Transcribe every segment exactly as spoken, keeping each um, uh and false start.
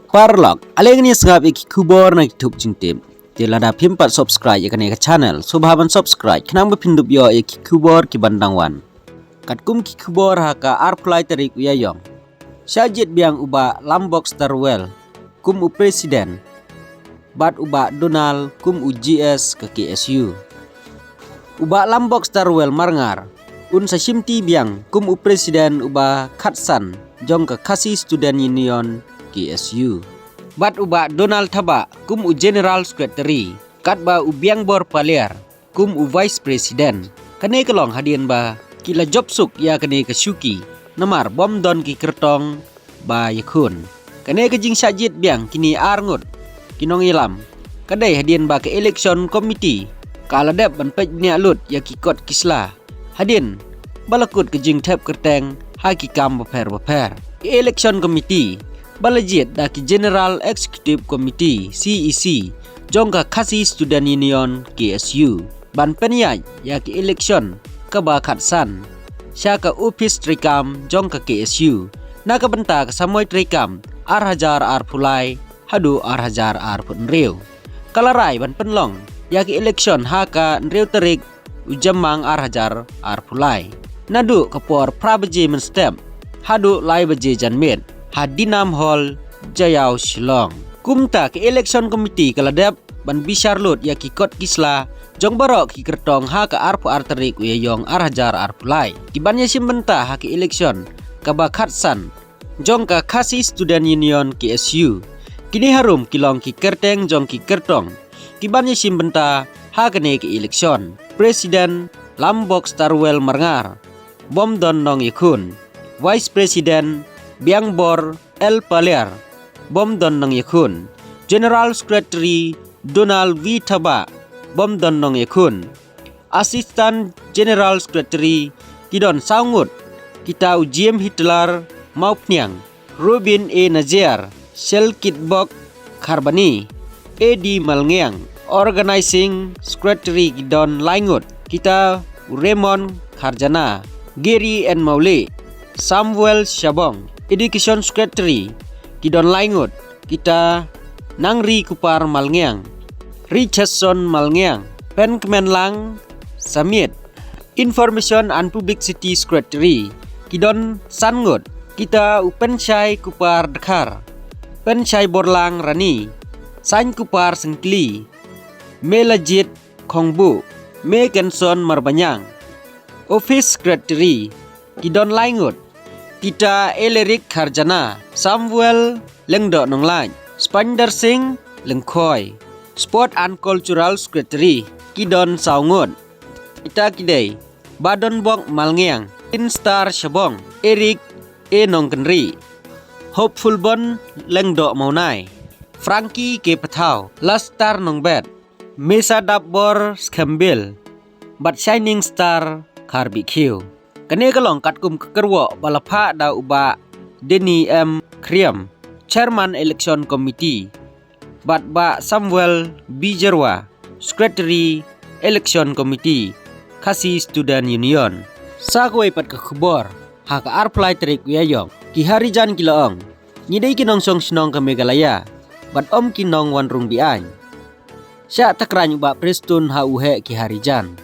Paralok, ale ngin ïa sngap ïa ki khubor na ki thup jingtip. Te lada phim pat subscribe ïa kane ka channel, sngewbha ban subscribe khnang ba phin dup ïoh ïa ki khubor ki ban dang wan. Katkum ki khubor ha ka arphew lai tarik u Ïaïong, shah jied biang u Bah Lambok Starwell kum u president bad u Bah Donald kum u G S ka K S U. U Bah Lambok Starwell Marngar un sa shimti biang kum u president uba khatsan jong ka Khasi Student Union, K S U, bad u Bah Donald Thabah kum u general secretary, katba u Biangbor Paliar kum u vice president. Kane ka long hadien ba ki la jop suk ïa kane ka shuki namar bym don ki kyrtong ba ïakhun. Kane ka jingshah jied biang kine ar ngut ki nongïalam ka dei hadien ba ka election committee ka la dep ban peit bniah lut ïa ki kot ki sla hadien ba la kut ka jingthep kyrteng ha ki kam bapher bapher. Ka election committee ba la jied da ki General Executive Committee, C E C, jong ka Khasi Student Union, K S U, ban pynïaid ïa ki election kaba khatsan sha ka ophis treikam jong ka K S U na ka bynta ka samoi treikam ar hajar arphew lai haduh ar hajar arphew hynriew. Ka la rai ban pynlong ïa ki election ha ka hynriew tarik u Jymmang ar hajar arphew lai, naduh ka por phra baje mynstep haduh lai baje janmiet ha Dinam Hall, Jaïaw, Shillong. Kumta ka election committee ka la dep ban bishar lut ïa ki kot ki sla jong baroh ki kyrtong ha ka arphew ar tarik u Ïaïong ar hajar arphew lai, ki ban ïashim bynta ha ka election kaba khatsan jong ka Khasi Student Union, K S U. Kine harum ki long ki kyrteng jong ki kyrtong ki ban ïashim bynta ha kane ka election: President Lambok Starwell Marngar, bym don nongïakhun. Vice President Biangbor L Paliar, bym don nongïakhun. General Secretary Donald V Thabah, bym don nongïakhun. Assistant General Secretary ki don saw ngut, kita u Jim Hitler Mawphniang, Robin A Najiar, Shelkitbok Kharbani, A D Malngiang. Organizing Secretary ki don lai ngut, kita u Raymond Kharjana, Gary N Mawlieh, Samuel Shabong. Education Secretary ki don lai ngut, kita Nangri Kupar Malngiang, Richardson Malngiang, Penkmenlang Samiet. Information and Publicity Secretary ki don san ngut, kita u Penshai Kupar Dkhar, Penshai Borlang Rani, Sain Kupar Sengkli, Melajit Khongbu, Mekenson Marbanyang. Office Secretary ki don lai ngut, kita Elerik Kharjana, Samuel Lengdoh Nonglait, Spander Singh Lengkhoi. Sport and Cultural Secretary ki don saw ngut, kita ki dei Badonbok Malngiang, Instar Shabong, Eric A Nongkynrih, Hopeful Bon Lengdoh Mawnai, Frankie K Pathaw, Lastar Nongbet, Mesa Dapbor Skhembil, bad Shining Star Kharbihkhiew. Kane ka long katkum ka kyrwoh ba la phah da u Bah Denny M Khriam, Chairman Election Committee, bad Bah Samuel B Jyrwa, Secretary Election Committee, Khasi Student Union. Sa kawei pat ka khubor, ha ka arphew lai tarik u Ïaïong, ki Harijan ki la ong, ngi dei ki nongshong shnong ka Meghalaya bad ym ki nongwan rung be-aiñ. Shah tharai u Bah Prestone ha u heh ki Harijan.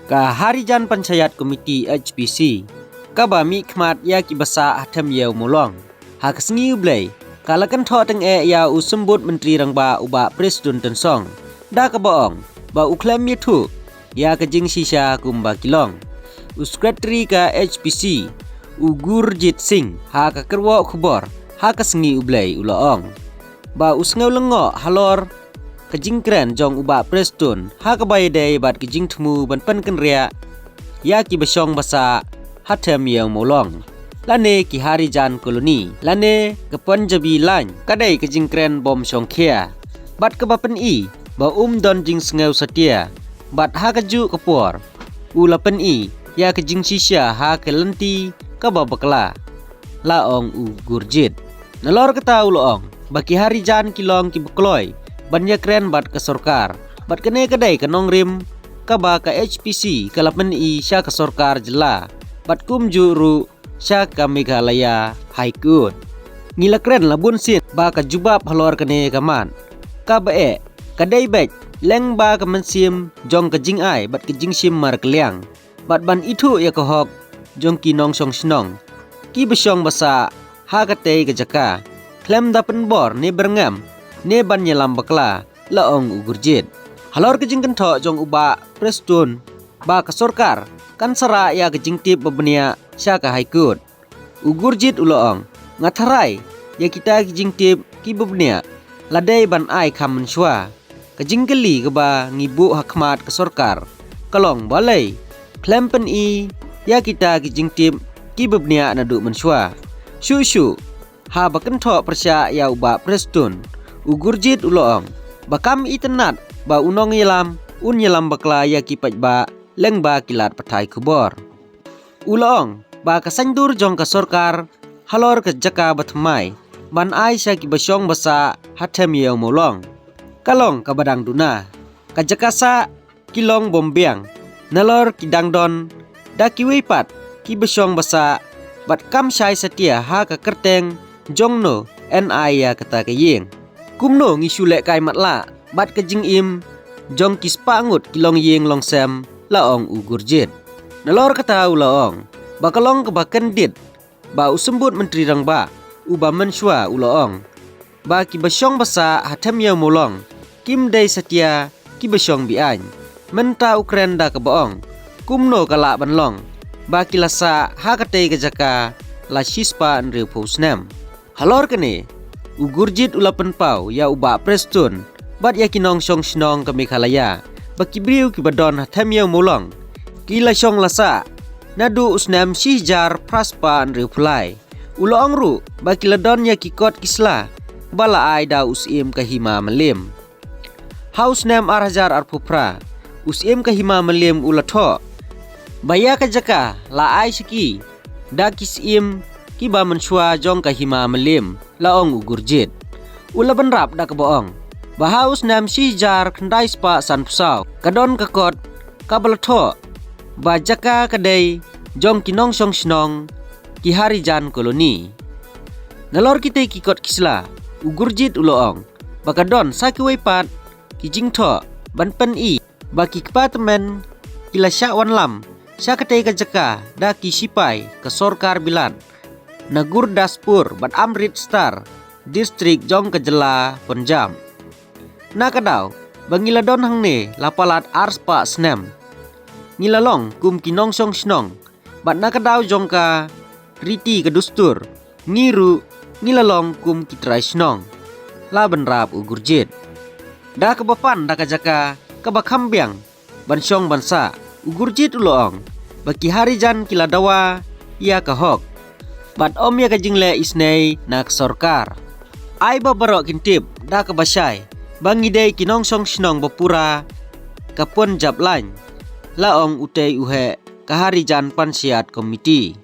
Ka Harijan Panchayat Committee, H P C, kaba mihkhmat ïa ki basa ha Them Ïew Mawlong, ha ka sngi U Blei ka la kynthoh tyngeh ïa u Symbud Myntri Rangbah u Bah Prestone Tynsong, da kaba ong ba u khlem ïathuh ïa ka jingshisha kumba ki long. U Secretary ka H P C, u Gurjit Singh, ha ka kyrwoh khubor ha ka sngi U Blei u la ong ba u sngew lyngngoh halor ka jingkren jong u Bah Prestone ha kaba ïadei bad ka jingthmu ban pynkynriah ïa ki bashong basa ha Them Ïew Mawlong, lane ki Harijan Colony, lane ka Punjabi Line. Ka dei ka jingkren bym shongkhia bad kaba pyni ba um don jingsngew satia, bad ha kajuh ka por u la pyni ïa ka jingshisha ha ka lynti kaba bakla, la ong u Gurjit. Nalor kata u la ong ba ki Harijan ki long kiba kloi ban ïakren bad ka sorkar, bad kane ka dei ka nongrim kaba ka H P C ka la pyni sha ka sorkar jylla, bad kumjuh ruh sha ka Meghalaya High Court. Ngi la kren la bun sien ba ka jubab halor kane ka mat kaba eh ka dei beit lyngba ka mynsiem jong ka jingai bad ka jingshim markylliang bad ban ithuh ïa ka hok jong ki nongshong shnong kiba shong ba sah ha katei ka jaka khlem da pynbor ne byrngem ne ban ïalam bakla, la ong u Gurjit. Halor ka jingkynthoh jong u Bah Prestone ba ka sorkar kan sa rah ïa ka jingtip ba bniah sha ka High Court, u Gurjit u la ong, nga tharai ïa kita ki jingtip kiba bniah la dei ban ai kham mynshuwa. Ka jingkylli kaba ngi buh ha khmat ka sorkar ka long balei khlem pyni ïa kita ki jingtip kiba bniah naduh mynshuwa. Shuh shuh haba kynthoh pyrshah ïa u Bah Prestone, u Gurjit u la ong ba kam itynnad ba u nongïalam un ïalam bakla ïa ki paidbah lyngba ki lad pathai khubor. U la ong ba ka saiñdur jong ka sorkar halor ka jaka ba thymmai ban ai sha kiba shong ba sah ha Them Ïew Mawlong ka long kaba dang duna. Ka jaka sah ki long bym biang nalor ki dang don da kiwei pat kiba shong ba sah bad kam shai satia ha ka kyrteng jong no yn ai ïa kata ka ïing. Kumno ngi shu lehkai matlah bad ka jingim jong ki spah ngut ki longïing longsem, la ong u Gurjit. Nalor kata u la ong ba ka long kaba kyndit ba u Symbud Myntri Rangbah u Bah Mynshuwa u la ong ba kiba shong ba sah ha Them Ïew Mawlong kim dei satia kiba shong be-aiñ. Mynta u kren da kaba ong kumno ka lah ban long ba ki la sah ha katei ka jaka la shispah hynriewphew snem. Halor kane u Gurjit u la pynpaw ïa u Bah Prestone bad ïa ki nongshong shnong ka Meghalaya ba ki briew kiba don ha Them Ïew Mawlong ki la shong la sah naduh u snem shihajar phraspah hynriewphew lai. U la ong ruh ba ki la don ïa ki kot ki sla ba la ai da u Syiem ka Hima Mylliem. Ha u snem arhajar arphew phra u Syiem ka Hima Mylliem u la thoh ba ïa ka jaka la ai sha ki da ki syiem kiba mynshuwa jong ka Hima Mylliem, la ong u Gurjit. U la bynrap da kaba ong ba ha u snem shihajar khyndai spah sanphew saw ka don ka kot kaba la thoh ba jaka ka dei jong ki nongshong shnong ki Harijan Colony. Nalor kitei ki kot ki sla u Gurjit u la ong ba ka don sa kiwei pat ki jingthoh ban pyni ba ki kpa tymmen ki la shah wanlam sha katei ka jaka da ki shipai ka sorkar Bilat na Gurdaspur bad Amritsar, district jong ka jylla Punjab. Na ka daw ba ngi la don hangne la palat arspah snem, ngi la long kum ki nongshong shnong bad na ka daw jong ka riti ka dustur ngi ruh ngi la long kum ki trai shnong, la bynrap u Gurjit. Da kaba pan da ka jaka kaba kham biang ban shong ban sah, u Gurjit u la ong ba ki Harijan ki la dawa ïa ka hok bad ym ïa ka jingleh isynei na ka sorkar. Ai ba baroh kin tip da kaba shai ba ngi dei ki nongshong shnong ba pura ka Punjab Line, la ong utei u heh ka Harijan Panchayat Committee.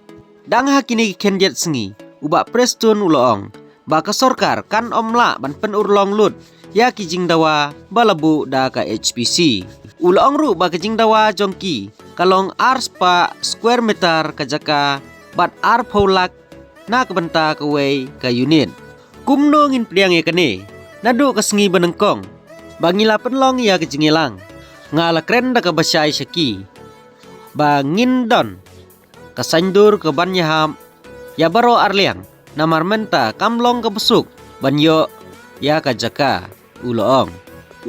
Dang ha kine ki khyndiat sngi u Bah Prestone u la ong ba ka sorkar kan ym lah ban pynurlong lut ïa ki jingdawa ba la buh da ka H P C. U la ong ruh ba ka jingdawa jong ki ka long arspah square meter ka jaka bad arphew lak na ka bynta kawei ka unit. Kumno ngin pdiang ïa kane naduh ka sngi ba nyngkong ba ngi la pynlong ïa ka jingïalang? Nga la kren da kaba shai sha ki ba ngin don ka saiñdur ka ban ïahap ïa baroh arliang, namar mynta kam long kaba suk ban ïoh ïa ka jaka, u la ong.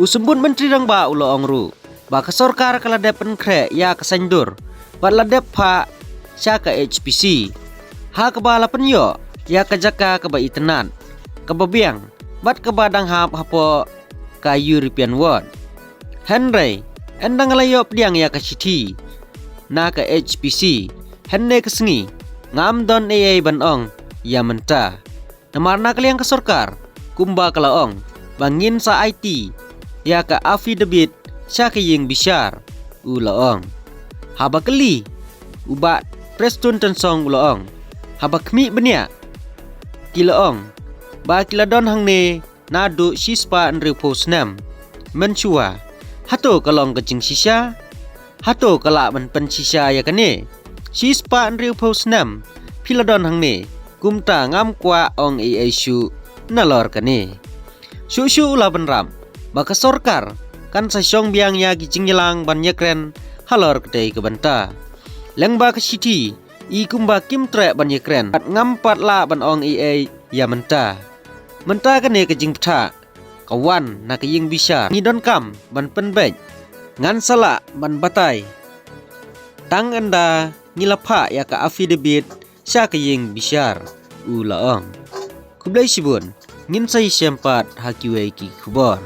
U Symbud Myntri Rangbah u la ong ruh ba ka sorkar ka la dep pynkhreh ïa ka saiñdur bad la dep phah sha ka H P C ha kaba la pynïoh ïa ka jaka kaba itynnad, kaba biang bad kaba dang hap hapoh ka European Ward. Hynrei ynda nga la ïoh pdiang ïa ka shithi na ka H P C hynne ka sngi, ngam don ei ei ban ong ïa mynta. Namar na ka liang ka sorkar kumba ka la ong ba ngin sa aiti ïa ka affidavit sha ka ïing bishar, u la ong. Haba kylli u Bah Prestone Tynsong u la ong, haba khmih bniah ki la ong ba ki la don hangne naduh shispah hynriewphew snem mynshuwa. Hato ka long ka jingshisha? Hato ka lah ban pynshisha ïa kane? Shispah hynriewphew snem phi la don hangne, Kumta ngam kwah ong ei ei shuh nalor kane. Shuh shuh u la bynrap ba ka sorkar kan sa shong biang ïa ki jingïalang ban ïakren halor katei ka bynta. Lyngba ka shithi i kumba kim treh ban ïakren bad ngam pat lah ban ong ei ei ïa mynta. Mynta kane ka jingbthah ka wan na ka ïing bishar, ngi donkam ban pynbeit. Ngan sa lah ban batai tang ynda ngi la phah ïa ka affidavit sha ka ïing bishar, u la ong. Khublei shibun, ngin sa ïashem pat ha kiwei ki khubor.